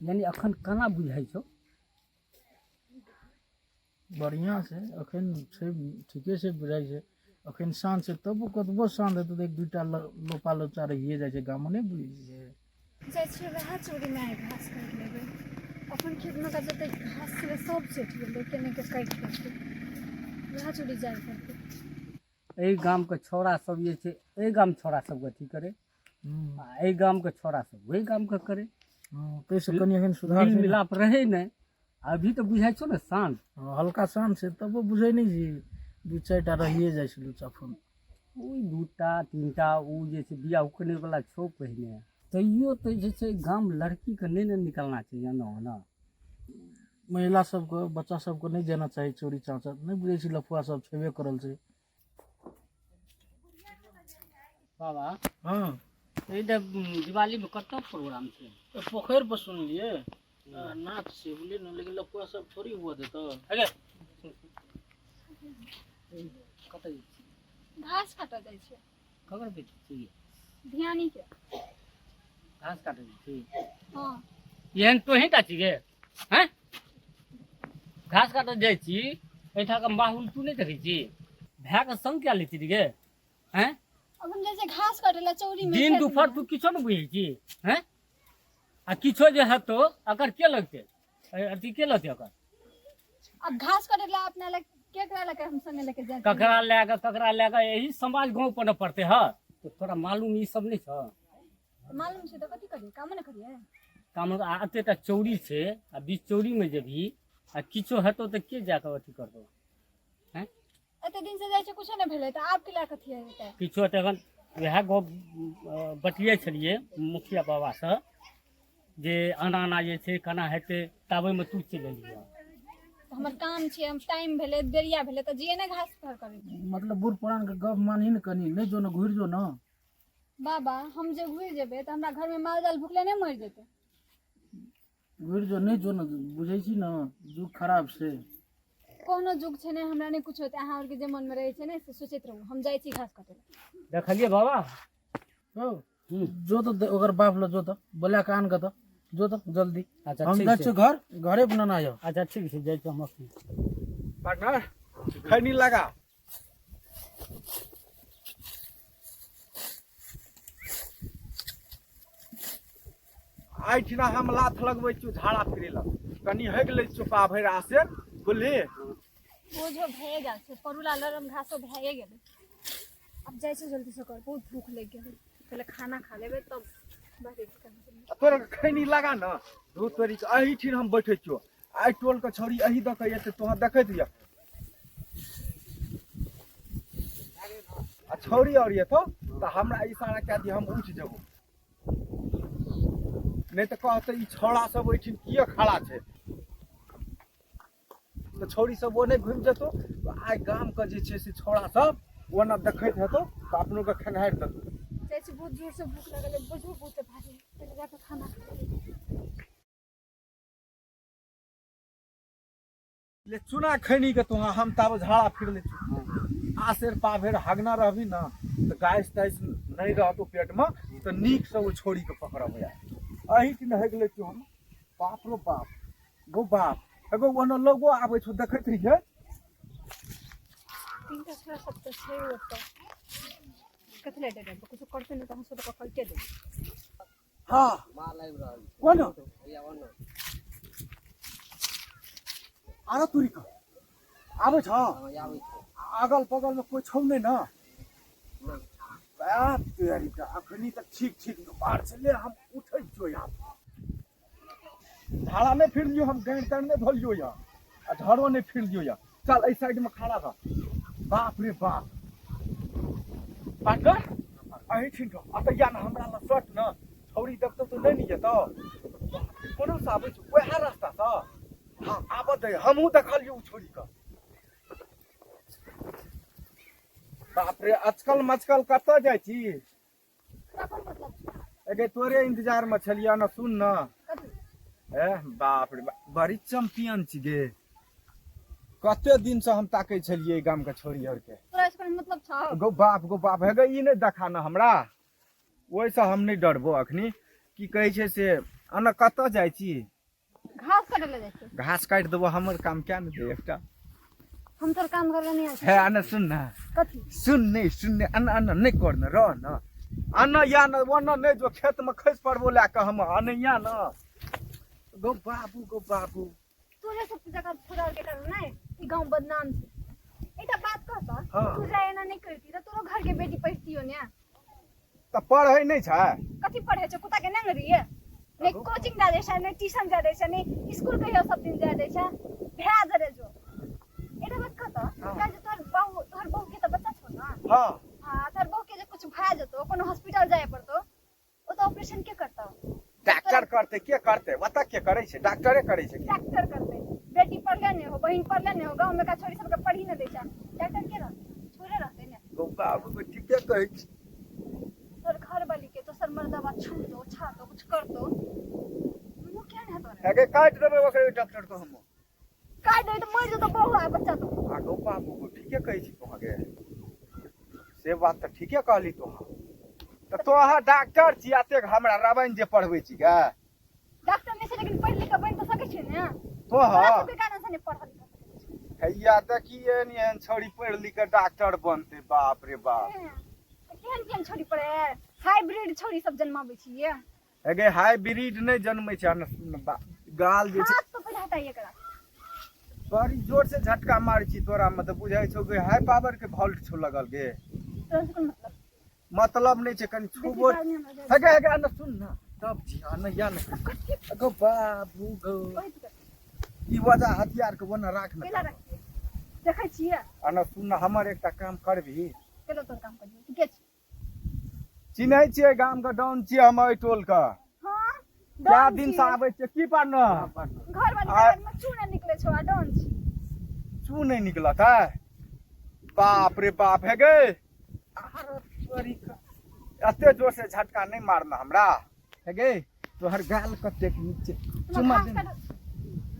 यानी अखन केना बुझाइ छौ? बढ़िआँ छै अखन, छै ठीके छै, बुझाइ छै अखन शान्त छै। तबो कतबो शान्त हेतै तऽ एक दूटा लोपा लोचा रहिए जाइ छै गाममे, नहि बुझै छियै। जाइ छियै वएह चोरीमे आइ घास काटि लेबै। अपन खेतमे का जते घास छलै सब सठि गेलै, केने के काटि लेतै, वएह चोरी जाय पड़तै। एहि गामके छौड़ा सब जे छै एहि गाम छौड़ा सबके अथी करे आ एहि गामके छौड़ा सब ओहि गामके करे। हँ, ताहिसँ कनि एखन सुधार मिल छै ने। मिलाप रहै नहि। अभी तऽ बुझाइ छौ ने शान्त? हँ, हल्का शान्त छै, तबो बुझै नहि छी, दू चारिटा रहिए जाइ छै लुच्चा फोन। ओहि दूटा तीनटा ओ जे छै बियाह उकने वला छौ पहिने, तैयो तऽ जे छै गाम लड़कीके नहि ने निकलना चाहिए एना ओना। महिला सबके बच्चा सबके नहि जाना चाही चोरी चाँचर, नहि बुझै छी, लफुआ सब छेबे करल छै। बाबा। हँ। एहि तऽ दिवालीमे कतऽ प्रोग्राम छै? पोखरि पर सुनलियै नाच छै, बुझलियै ने, लेकिन लफुआ सब थोड़ी हुअ देतौ। अगे कतऽ जाइ छी? घास काटऽ जाइ छियै। ककर बेटी छी? ध्यानी के। घास काटै छी? हँ। एहन तोही टा छी गे? हैं, घास काटऽ जाइ छी, एहिठामके माहौल तू नहि देखै छी? भायके संग किया लै छी गे? हैं? अब हम जाइ छियै घास काटै लए चौरी मे। दिन खेतमे। दुपहर तू किछो नहि बुझै छी? हैं, आ किछो जे हेतौ अकर के लगतै? अथी के लगतै ओकर? अब घास काटै लए अपना लग केकरा लए के हम संगे लेके जाइ? ककरा लए कऽ, ककरा लए कऽ? एही समाज गाँव पर ने पड़तै। हँ, तऽ तोरा मालूम ई सब नहि छौ? मालूम छै तऽ कथी करियै? कामो नहि करियै? काम आ एतेटा चौरी छै आ बीच चौरीमे जेबही आ किछो हेतौ तऽ के जा कऽ अथी करतौ? हैं? एते दिन से जाइ छै, कुछो नहि भेलै, तऽ आब के लए कथी हेतै? किछो तऽ एखन वएह गप बतियै छलियै मुखिया बाबासँ जे एना एना जे छै केना हेतै, ताबेमे तू चलि एलियै। तऽ हमर काम छै, हम टाइम भेलै, बेरिया भेलै, तऽ जिये ने घास फर करै। मतलब बूढ़ पुरानके गप मानही ने कनि, नहि जो ने, घुरि जो ने। बाबा, हम जे घुरि जेबै तऽ हमरा घरमे माल जाल भुखले नहि मरि जेतै? घुरि जो, नहि जो ने, बुझै छी ने जुग खराब छै। कोनो जुग छै ने, हमरा नहि कुछ होतै। अहाँ आरके जे मनमे रहै छै ने से सोचैत रहू। हम जाइ छी घास काटै लए। देखलियै बाबा? हौ जो तऽ ओकर बाप लग जो तऽ, बोला कऽ आन कऽ तऽ जो तऽ जल्दी। अच्छा। हम ठीक जाइ छै। छियौ घर, घरे बनाना यौ। अच्छा, ठीक छै, जाइ छी हम अखन। पार्टनर, खैनी लगा। एहिठिना हम लाथ लगबै छियौ, झाड़ा फिरे लग कनि हेग लै छियौ पा भरि आसेर, बुझली? बोझो भए गेल छै, परुला लरम घासो भए गेलै। आब जाइ छै जल्दी से कर, बहुत भूख लागि गेलै। पहिले खाना खा लेबै तब बाकी काम करबै। आ तोरा खैनी लगा न धू तोरी के। एहिठिन हम बैठै छियौ, आइ टोल के छौड़ी एही दऽ के एतै, तोहाँ देखैत हिय आ छौड़ी आओर एतौ तऽ हमरा इशारा कए दिह, हम उठि जेबौ, नहि तऽ कहतै ई छौड़ा सब ओहिठिन किए खड़ा छै? तऽ छौड़ी सब ओने घुमि जेतौ। आइ गामके जे छै से छौड़ा सब ओना देखैत हेतौ तऽ अपनो के खेंघारि देतौ। जाइ छी, बहुत जोरसँ भूख लागल है, बोझो बहुते भारी है। पहिले जाकऽ खाना खा लेबै। ले चुना खैनी के तोहा, हम ताब झाड़ा फिर ले छी। आसेर पाभेर हगना रहबी ना तऽ गैस तैस नहि रहतो पेट में तऽ नीक से ओ छोड़ी के पकड़ब। यार, अही दिन हेग ले छी हम। बाप रो बाप, गो बाप, एगो ओना लोगो आबै छौ, देखैत रहियै। तीनटा छोरा सब तऽ छै ओतऽ, कथी लए डरेबै? कुछो करतै नहि तऽ हम सब तऽ काटिए देबै। हाँ, कोन आरो तुरी के आबै छ? अगल बगल में कोई छौ नहि ना? बाप तेरी के, अखनी तक ठीक ठीक बार छै। ले हम उठै छियौ यहाँ, झाड़ा नहि फिर लियौ, हम गाँड़ ताड़ नहि धोलियौ यऽ आ झड़ो नहि फिर लियौ यऽ। चल, एहि साइड में खड़ा रह। बाप रे बाप, पार्टनर, अही छिन अतऽ या ने, हमरा लग सट न। छौड़ी देखतौ तऽ नहि ने जेतौ। कोनो से आबै छै वएह रास्ता से। हाँ, आबऽ दे, हमहूँ देखलियौ ओ छौड़ी के। बाप रे, अचकल मचकल कतऽ जाइ छी? तोरा कोन मतलब छै? एगे, तोरे इंतजार में छलियै न। सुन न। कथी? ए बाप रे बाप, बड़ी चैंपियन छी गे। कते दिन से हम ताकै छलियै गाम के छोरी आर के। तोरा इसकर मतलब छौ? गो बाप, गो बाप, हे गे, ई नहि देखा न हमरा, ओहिसँ हम नहि डरबो अखनी। की कहै छै से अना कतऽ जाइ छी? घास काटे ले जाइ छी। घास काटि देबो, हमर काम क्या ने दे एकटा। हम तोर काम करे नहीं आबै। हे अना सुन ना। कथी? सुन नहीं, सुन नहीं, अना अना नहीं कर न, रह न। अना या न, ओना नहीं जो खेत में खसि पड़बो लए कऽ हम, अना या न। गो बाबू, गो बाबू। तोरे सब जगह छोड़ा के कारण नहीं, ई गांव बदनाम छै। एकटा बात कह त, हाँ। तू जा एना नहीं करती त तोरो घर के बेटी पढ़तियो ने। तऽ पढ़ै नहि छै? कथी पढ़ै छै? कुत्ता के नंगरी है। नहीं कोचिंग जा दै छै, नहीं ट्यूशन जा दै छै, नहीं स्कूल कहियो सब दिन जा दै छै। भए जरे जो। एकटा बात कह त, काल्हि जे तोहर बहू के त बच्चा छौ ना? हाँ। हाँ, तोहर बहू के जे कुछ भए जेतौ, कोनो हॉस्पिटल जाय पड़तौ, ओ तऽ ऑपरेशन के करतौ? डॉक्टर करतै, के करतै? ओतऽ के करै छै? डॉक्टरे करै छै। डॉक्टर करतै। बेटी पढ़ले नहीं हो, बहिन पढ़ले नहीं हो, गाँव में का छोरी सबके पढ़ी नहीं दै छै। डॉक्टर के रहतै? छोरे रहतै ने। गो बाबू, गो ठीके कहै छी। तोहर घर वाली के दोसर मर्दबा छूतो छातो कुछ करतो, मुँह क्या नहीं तोरे? हेगे काटि देबै ओकरे डॉक्टर के हम। काट देबै तऽ मरि जेतौ बहू आ बच्चा तो। आ गो बाबू, गो ठीके कहै छी तोहाँके, से बात तऽ ठीके कहली तोहाँ। तऽ तोहाँ डॉक्टर छी, एतेक हमरा रामायण जे पढ़बै छी गे। डॉक्टर नहीं छै लेकिन पढ़ि लिख कऽ बनि तऽ सकै छै ने। तोहाँ तोरा सबके कारण से नहीं पढ़ल लिखल सकै छै। हैया देखिए एहन छौड़ी पढ़ि लिख कऽ डॉक्टर बनतै, बाप रे बाप। तऽ केहन केहन छोरी पढ़े, हाइब्रिड छोरी सब जन्माबै छियै। हेगे हाइब्रिड नहि जन्मै छै। अन गाल जे छै। हाथ तो पहिले हटाइए एकरा। बड़ी जोर से झटका मारै छी तोरा मे तऽ बुझाइ छौ कि हाई पावर के वोल्ट छौ लगल गे। तोरा से कोन मतलब? मतलब नहि छै, कनि बेटी छुबो। बाद में हमरा जाय। हेगे हेगे अन सुन ना, तब जी अन या न। गो बाबू गो। कहि तू। ई वजह हथियार के ओना राख न। केला रखिए, देखै छियै। अन सुन ना, हमर एकटा काम करबही? केला तोर काम करियै? ठीके छै। चिन्है छियै गाम के डॉन छियै हम एहि टोल के। हाँ। कए डॉन दिन से छियै। आबै छियै की पार्टनर? घर वाली के में चूना निकले छौ आ डॉन छी। चू नहि निकलत है, बाप रे बाप। हे गे एते जोर से झटका नहि मारना हमरा। हे गे तोहर गाल कतेक नीक छै, चुमा घास दे। काटऽ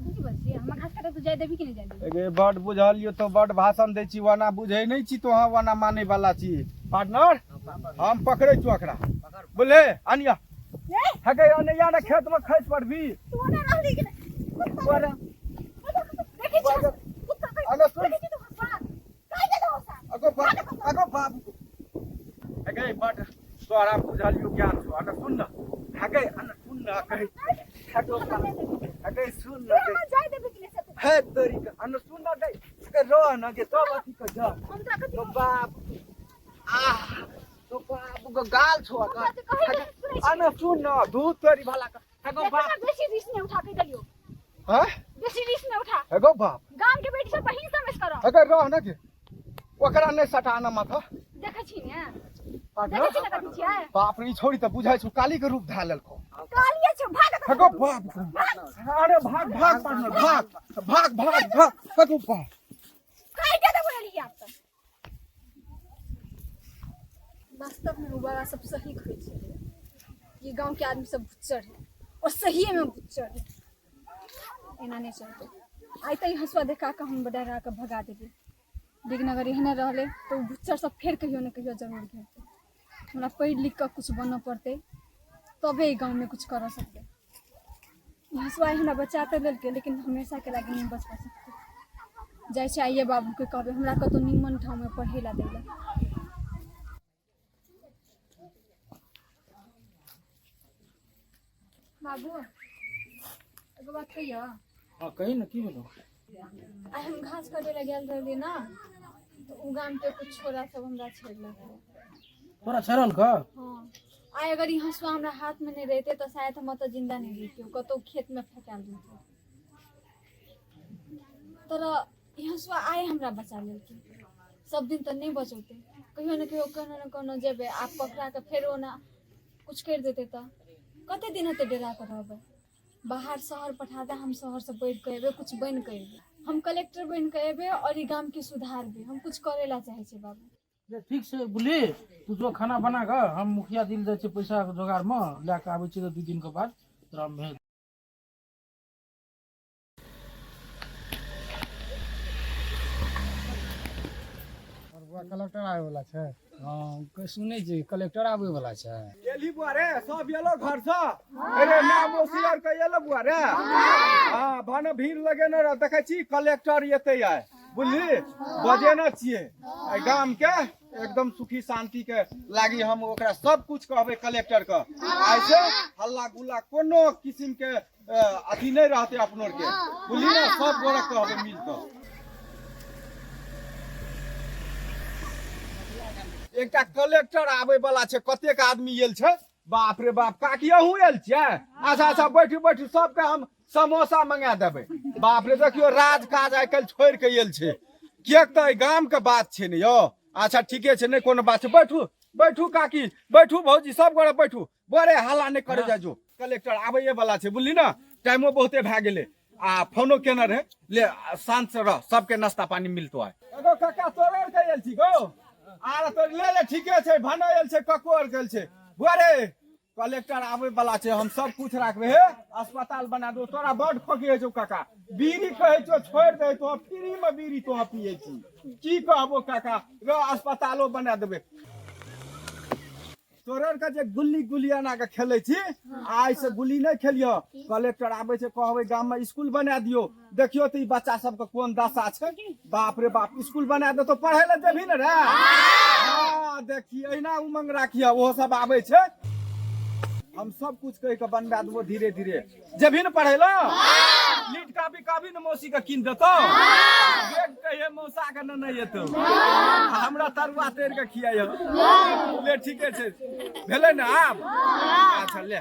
की बोल छियै? हमरा घास काटऽ तू जाय देबी कि नहि जाय देबी? हे गे बड बुझलियो तो बड भाषण दै छी, ओना बुझै नहि छी तोहाँ, ओना मानै वाला छी। पार्टनर, हम पकड़ै छी ओकरा, बोले अनिया। ए। हे गे अनिया ने, खेत में खसि पड़बी। तू ओना रहली कि नहि? कुत्ता। तोरा देखै छी कुत्ता के। अने सुन। देखै छी तू हंसवा काहे दे दो सा। अगो बाप, अगो बाप। हे गे बड तोरा बुझलियो ज्ञान छौ। अने सुन न, हे गे अने सुन न, कहै हे गो बाप, हे गे सुन न गे। हमरा जाय देबी कि नहि से तू? हे तोरी के, अने सुन न गे, हे रह न गे, तब अथी के जा। हम तोरा कथी तो बाप, आह तो बाप गो गाल छौ। हम तोरा कहै नहि सुनै छी। अने सुन न, दूध तोरी भला के, हे गो बाप। देखो ना, बेसी रिस नहि उठा के देलियो। हैं? बेसी रिस नहि उठा। हे गो बाप। गाम के बेटी सब बहिन समझ करो। हे गे रह न गे, ओकरा नहि सटाना माथा। देखै छी ने? पार्टनर। देखै छी ने कथी छियै? बाप रे, ई छोड़ी तऽ बुझाइ छौ काली के रूप धए लेलको। कालिए छौ, भाग एतऽ। हे गो बाप, अरे भाग भाग पार्टनर, भाग भाग भाग भाग, हे गो बाप। काटे देबो एलियै आब तऽ। वास्तव में वो बाबा सब सही कहै छलै, ये गांव के आदमी सब बुच्चर है और सहिए में बुच्चर है। एना नहि चलतै। आइ तऽ ई हँसुआ देखा कऽ हम डरा कऽ भगा देबै, लेकिन अगर एहने रहलै तऽ ओ बुच्चर सब फेर कहियो ने कहियो जरूर घेरतै। हमरा पढ़ि लिख कऽ कुछ बनऽ पड़तै, तबे ई गाँवमे कुछ करऽ सकबै। ई हँसुआ हमरा बचा तऽ लेलकै, लेकिन हमेशाके लागि नहि बचबा सकतै। जाइ छै आइए बाबूके कहबै, हमरा कतहु निमन ठाममे पढ़ै लए दै लए। बाबू, एगो बात कहियो? हाँ, कही ने, की भेलौ? आइ हम घास काटे लए गेल रहली ने, तऽ ओ गामके कुछ छोरा सब हमरा छेड़लक। तोरा छेड़ल का? हाँ, आइ अगर ई हँसुआ हमरा हाथमे नहि रहितै तऽ शायद हम ओतऽ जिन्दा नहि रहितियै, कतहु खेतमे फेकायल रहितियै। तर ई हँसुआ आइ हमरा बचा लेलकै, सब दिन तऽ नहि बचौतै। कहियो ने कहियो कोनो ने कोनो जेबै आ पकड़ा कऽ फेर ओना कुछ करि देतै तऽ कते दिन एते डरा कऽ रहबै? बाहर शहर पठा दे, हम शहरसँ बढ़ि कऽ एबै, कुछ बनि कऽ एबै। हम कलेक्टर बनि कऽ एबै आओर ई गामके सुधारबै। हम कुछ करै लए चाहै छियै बाबू। ले, ठीक छै बुली, तू जो खाना बना कऽ, हम मुखिया दिल जाइ छै पैसाके जोगाड़मे, लए कऽ आबै छी तऽ 2 दिनके बाद तोरा हम भेज। कलेक्टर आबै वाला छै। हँ, सुनै छी कलेक्टर आबै वाला छै। एली बुआ रे, सब एलो घर से? अरे माय मौसी आर के एलो बुआ रे? हाँ, भने भीड़ लगेने रह, देखै छी कलेक्टर एतै आइ, बुझली? बजेने छियै एहि गाम के एकदम सुखी शांति के लागी। हम ओकरा सब कुछ कहबै कलेक्टर के, ऐसे हल्ला गुल्ला कोनो किस्म के अथी नहीं रहते अपनों के, बुझली ना? सब गोरा कहबै मिल कऽ। एकटा कलेक्टर आबै वाला छै, कतेक आदमी आयल छै, बाप रे बाप। काकी अहूँ आयल छियै? अच्छा अच्छा, बैठू बैठू, सबके हम समोसा मंगा देबै। बाप रे, देखियौ राज काज आइ काल्हि छोड़ि के आयल छै, किएक तऽ एहि गाम के बात छै ने यौ। अच्छा ठीके छै, नहि कोनो बात छै, बैठू बैठू काकी, बैठू भौजी, सब गोरे बैठू। बड़े हल्ला नहि करे जाइ जो, कलेक्टर आबैये वाला छै, बुझली ने? टाइमो बहुते भए गेलै आ फोनो केने रहे। ले शांत से रह, सबके नाश्ता पानी मिलतो आइ। एगो काका तोरे आर के आयल छी गो? आर तो ले ले, ठीके छै, भने आयल छै, कको आर गेल छै। बुआ रे, कलेक्टर आबै वाला छै, हम सब कुछ राखबै। हे अस्पताल बना दो। तोरा बड खोकी होइ छौ काका, बीड़ी कहै छौ छोड़ि दे, तो फ्री में बीड़ी तो पियै छी, की कहबो काका। र अस्पतालो बना देबै। तोरे के जे गुल्ली गुल्ली एना के खेलै छी, आइ से गुल्ली नहि खेलियो। कलेक्टर आबै छै, कहबै गाम में स्कूल बना दियो। देखियो तऽ ई बच्चा सबके कोन दशा छै, बाप रे बाप। स्कूल बना देतो, पढ़ै लए जेबही ने रे? हाँ, देखी एहिना उमंग राखिह, ओहो सब आबै छै, हम सब कुछ कहि के बनबा देबो धीरे धीरे। जेबही ने पढ़ै लए? लीड कापी कापी ने मौसी के कीन देतो, देख कहिए मौसा के ने नहि एतौ, आ हमरा तरुआ तैर के खियाइह। ले ठीके छै, भेलै ने आब? अच्छा ले।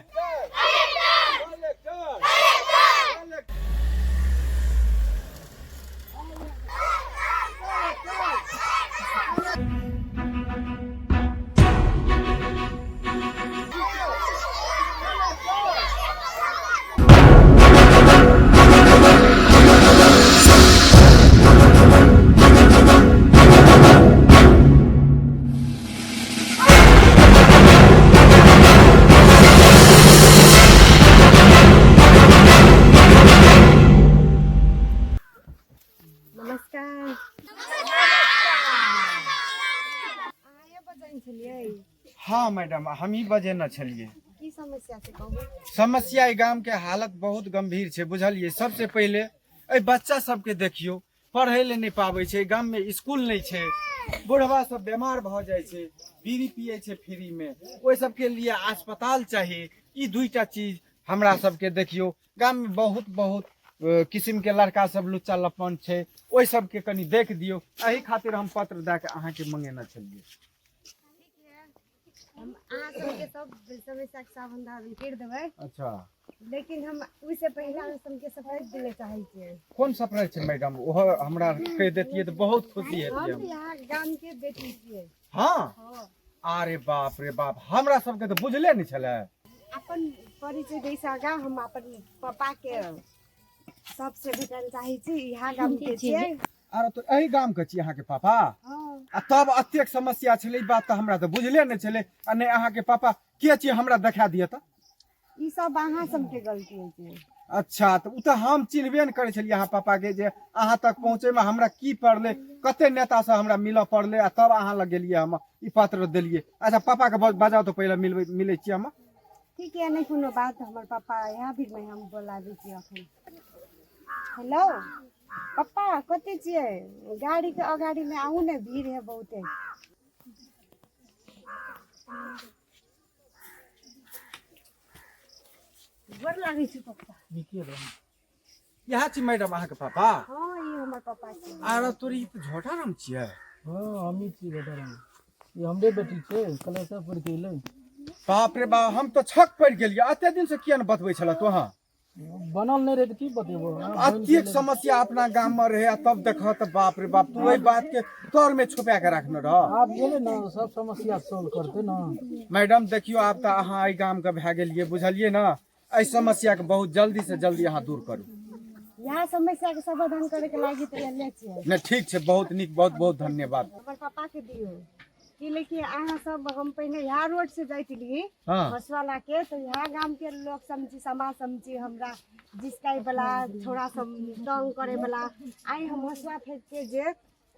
नमस्कार। अहाँ बजन छलियै? हाँ मैडम, हम ही बजेने छलियै। की समस्या छै कहू? समस्या एहि गाम के हालत बहुत गंभीर छै, बुझलियै? सबसे पहिले एहि बच्चा सबके देखियौ, पढ़ै लए नहि पाबै छै, गाम में स्कूल नहि छै, बुढ़वा सब बीमार भऽ जाइ छै, बीड़ी पियै छै फ्री में, ओहि सबके लिए अस्पताल चाही। ई दुईटा चीज हमरा सबके देखियौ, गाम में बहुत बहुत किसिम के लड़का सब लुच्चा लपन छै, ओहि सबके कनि देख दियौ। एहि खातिर हम पत्र दए के अहाँके मंगेने छलियै। हम अहाँ सबके सब समस्याके समाधान करि देबै। अच्छा। लेकिन हम ओहिसँ पहिले अहाँ सबके सरप्राइज दिले चाहै छियै। कोन सरप्राइज छै मैडम? ओहो हमरा कहि देतियै तऽ बहुत खुशी हेतियै। हम यहाँ गामके बेटी छियै। हाँ? हाँ। अरे बाप रे बाप, हमरा सबके तऽ बुझले नहि छलै। अपन परिचय दैसँ आगाँ हम अपन पापाके सबसे भेटल चाहै छी, इएह गामके छियै। अरे तो एहि गाम के छी अहाँके पापा? हाँ। आ तब एतेक समस्या छलै, ई बात तऽ हमरा तऽ बुझले नहि छलै। आ नहि अहाँके पापा के छी, हमरा देखा दिअ तऽ। ई सब अहाँ सबके गलती होइ छै। अच्छा, तऽ ओ तऽ हम चिन्हबे नहि करै छलियै अहाँ पापाके, जे अहाँ तक पहुँचैमे हमरा की पड़लै, कते नेतासँ हमरा मिलऽ पड़लै आ तब अहाँ लग गेलियै, हम ई पत्र देलियै। अच्छा, पापाके बजाउ तऽ पहिले मिलबै, मिलै छियै हम। ठीक है, नहि कोनो बात, हमर पापा यहाँ भी नहि, हम बोलाबै छी अखन। हेलो पप्पा, कतऽ छियै? गाड़ीके अगाड़ीमे आउ ने, भीड़ है बहुते। गोर लागै छी पप्पा। नीके रहू। इएह छी मैडम अहाँके पापा? हाँ, ई हमर पापा छी। आर तोरी ई तऽ झोटा राम छियै। हाँ, हमही छी बेटा राम। ई हमरे बेटी छै, कलेक्टर पढ़ि के एलै। बाप रे बाप, हम तऽ छक पड़ि गेलियै। एते दिन से किया ने बतबै छल तोहाँ? बनल नहि रहै तऽ की बतेबो? अतेक समस्या अपना गाम में रहे आ तब देखह तऽ बाप रे बाप, तू एहि बात के तर में छुपा के रखने रह। आब गेलै ने, सब समस्या सोल्व करतै ने। मैडम देखियौ, आब तऽ अहाँ एहि गाम के भए गेलियै, बुझलियै ने? एहि समस्या के बहुत जल्दी से जल्दी अहाँ दूर करू। इएह समस्या के समाधान करे के लागी तऽ एले छियै। नहि ठीक छै, बहुत नीक, बहुत बहुत धन्यवाद। हमर पापा के दियौ कि लेकिन अहाँ सब, हम पहिने इएह रोड से जाइत रही हसुआ ला के, तऽ इएह गाम के लोग समझी, समाज समझी, हमरा जिसकाई वाला छोड़ा सब तंग करे वाला। आइ हम हसुआ फेंक के जे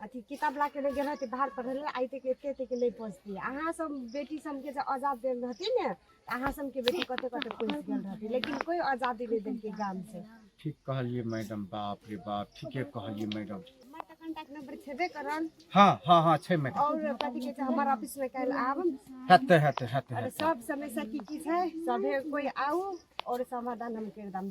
अथी किताब ला के नहि गेल रहती बाहर पढ़ै लए, आइ तक एते एते के नहि पहुँचती। अहाँ सब बेटी सबके जे आजाद देल रहती ने, तऽ अहाँ सबके बेटी कते कते पहुँच गेल रहती, लेकिन कोइ आजादी नहि देलकै गाम से। ठीक कहलियै मैडम, बाप रे बाप, ठीके कहलियै मैडम। हमर तऽ कॉन्टैक्ट नंबर छेबे करल। हाँ हाँ हाँ छै मैडम। और कथी कहै छै, हमर ऑफिस में काल्हि आब। हेतै हेतै हेतै और हेतै। सब समस्या की की छै, सभे कोइ आउ और समाधान हम कर दम।